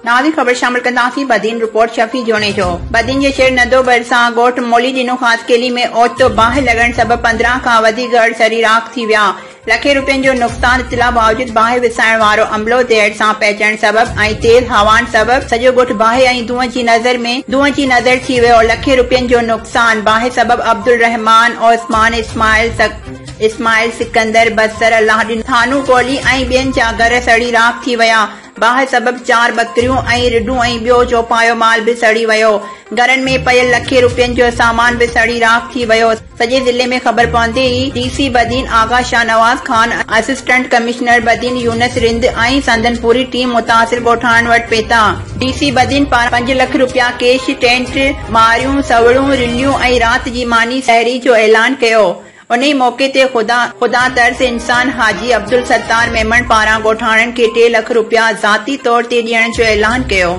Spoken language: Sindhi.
ناظرين خبر شامل ڪنداسين بدين رپورٽ شفيع جوڻيجو بدين جي شهر ندو ڀرسان ڳوٺ مولي ڏنو خاصخيلي ۾ اوچتو باهه لڳڻ سبب 15 کان وڌيڪ گهر سڙي راک ٿي ويا لکين روپين جو نقصان اطلاع باوجود باهه وسائڻ وارو عملو دير سان پهچڻ سبب ۽ تيز هوائن سبب سڄو ڳوٺ باهه ۽ دونهن جي نظر ۾ دونهن جي نظر ٿي ويو لکين روپين جو نقصان باهه سبب عبدالرحمان عثمان اسماعيل اسماعيل سڪندر بصر الله ڏنو ٿانو ڪولهي ۽ ٻين جا گهر سڙي راک ٿي ويا باهه سبب چار ٻڪريون ۽ رڍون ۽ ٻيو چوپايو مال به سڙي ويو. گهرن ۾ پيل لکين روپين جو سامان به سڙي راک ٿي ويو. سڄي ضلعي ۾ خبر پوندي ئي D C Badin Agha Shahnawaz Khan, assistant commissioner Badin Younis Rind ۽ سندن پوري ٽيم متاثر ڳوٺاڻن وٽ پهتا. ڊي سي بدين پاران پنج لک روپيا ڪيش، ٽينٽ، ماريون، سوڙون، رليون ۽ رات جي ماني سحري جو اعلان ڪيو. انهي موقعي تي خدا خدا ترس انسان حاجي عبدالستار ميمڻ پاران ڳوٺاڻن کي ٽي لک روپيا ذاتي طور تي ڏيڻ جو اعلان ڪيو.